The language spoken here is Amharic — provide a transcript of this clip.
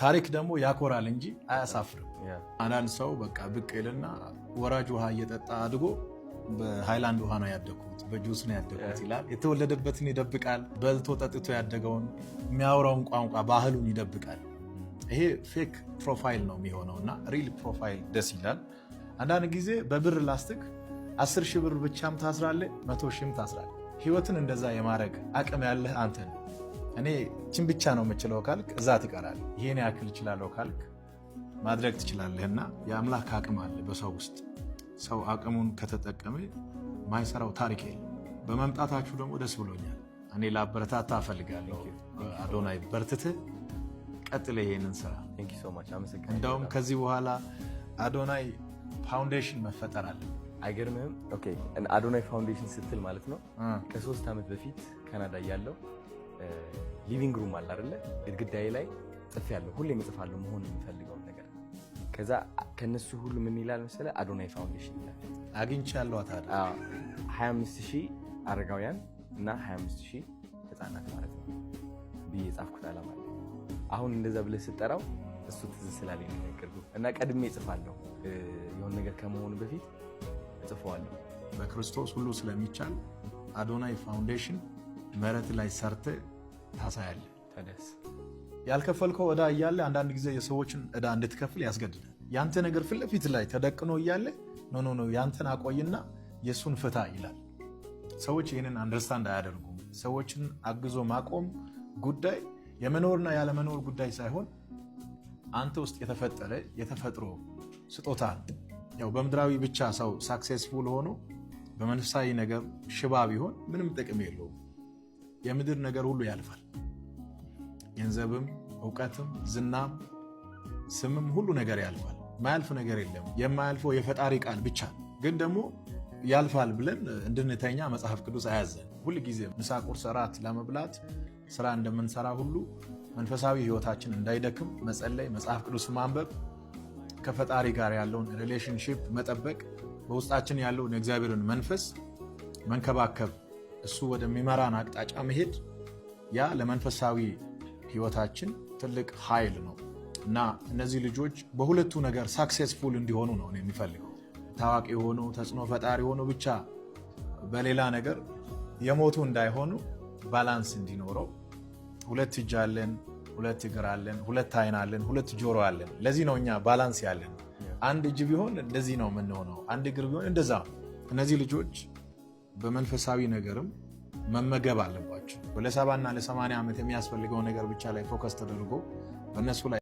ታሪክ ደግሞ ያኮራል እንጂ አያሳፍርም። አንዳንድ ሰው በቃ ብቅ ይልና ወራጅ ውሃ እየጠጣ አድጎ በሃይላንድ ውሃ ነው ያደግኩት፣ በጁስ ነው ያደግኩት ይላል። የተወለደበትን ይደብቃል። በልቶ ጠጥቶ ያደገውን፣ የሚያወራውን ቋንቋ፣ ባህሉን ይደብቃል። ይሄ fake profile ነው የሚሆነው እና real profile ደስ ይላል። አንዳንድ ጊዜ በብር ላስቲክ 10,000 ብር ብቻም ታስራለህ፣ 100,000ም ታስራለህ። ህይወትን እንደዛ የማድረግ አቅም ያለህ አንተ ነህ። እኔ ችን ብቻ ነው የምችለው ካልክ እዛ ትቀራለህ። ይሄን ያክል እችላለሁ ካልክ ማድረግ ትችላለህ። እና የአምላክ አቅም አለ በሰው ውስጥ። ሰው አቅሙን ከተጠቀመ ማይሰራው ታሪክ የለም። በመምጣታችሁ ደግሞ ደስ ብሎኛል። እኔ ላበረታታ እፈልጋለሁ። አዶናይ፣ በርትተህ ቀጥል ይሄንን ስራ። እንደውም ከዚህ በኋላ አዶናይ Foundation መፈጠር አለ። አይገርምህም? Okay፣ አዶናይ Foundation ስትል ማለት ነው፣ ከ3 ዓመት በፊት ካናዳ እያለሁ living room አለ አይደለ? ግድግዳዬ ላይ ጽፌያለሁ። ሁሌም እጽፋለሁ መሆን የምፈልገውን ነገር። ከዛ ከነሱ ሁሉ ምን ይላል መሰለህ? አዶናይ Foundation ይላል። አግኝቻለሁ። ታዲያ። 25 ሺህ አረጋውያን እና 25 ሺህ ህፃናት ማለት ነው ብዬ የጻፍኩት ዓላማ አለ። አሁን እንደዛ ብለህ ስትጠራው እሱ ትዝ ስላለኝ ነው የነገርኩህ። እና ቀድሜ እጽፋለሁ፣ የሆነ ነገር ከመሆኑ በፊት እጽፈዋለሁ። በክርስቶስ ሁሉ ስለሚቻል አዶናይ Foundation መሬት ላይ ሰርተህ ታሳያለህ። ታዲያስ። ያልከፈልከው ዕዳ እያለ አንዳንድ ጊዜ የሰዎችን ዕዳ እንድትከፍል ያስገድዳል። ያንተ ነገር ፊት ለፊት ላይ ተደቅኖ እያለ no, no, no፣ ያንተን አቆይና የእሱን ፍታ ይላል። ሰዎች ይህንን understand አያደርጉም። ሰዎችን አግዞ ማቆም ጉዳይ የመኖርና ያለመኖር ጉዳይ ሳይሆን አንተ ውስጥ የተፈጠረ የተፈጥሮ ስጦታ ነው። ያው በምድራዊ ብቻ ሰው successful ሆኖ በመንፈሳዊ ነገር ሽባ ቢሆን ምንም ጥቅም የለውም። የምድር ነገር ሁሉ ያልፋል። ገንዘብም፣ እውቀትም፣ ዝናም፣ ስምም ሁሉ ነገር ያልፋል። ማያልፍ ነገር የለም። የማያልፈው የፈጣሪ ቃል ብቻ ነው። ግን ደግሞ ያልፋል ብለን እንድንተኛ መጽሐፍ ቅዱስ አያዘን። ሁል ጊዜ ምሳ፣ ቁርስ፣ እራት ለመብላት ስራ እንደምንሰራ ሁሉ መንፈሳዊ ሕይወታችን እንዳይደክም መጸለይ፣ መጽሐፍ ቅዱስ ማንበብ፣ ከፈጣሪ ጋር ያለውን relationship መጠበቅ፣ በውስጣችን ያለውን የእግዚአብሔርን መንፈስ መንከባከብ፣ እሱ ወደሚመራን አቅጣጫ መሄድ፣ ያ ለመንፈሳዊ ሕይወታችን ትልቅ ኃይል ነው እና እነዚህ ልጆች በሁለቱ ነገር successful እንዲሆኑ ነው እኔ የምፈልገው። ታዋቂ ሆኖ፣ ተጽዕኖ ፈጣሪ ሆኖ ብቻ በሌላ ነገር የሞቱ እንዳይሆኑ balance እንዲኖረው። ሁለት እጅ አለን፣ ሁለት እግር አለን፣ ሁለት አይን አለን፣ ሁለት ጆሮ አለን። ለዚህ ነው እኛ balance ያለን። አንድ እጅ ቢሆን እንደዚህ ነው የምንሆነው፣ አንድ እግር ቢሆን እንደዛ ነው። እነዚህ ልጆች በመንፈሳዊ ነገርም መመገብ አለባቸው። ለ70ና ለ80 ዓመት የሚያስፈልገው ነገር ብቻ ላይ focus ተደርጎ በእነሱ ላይ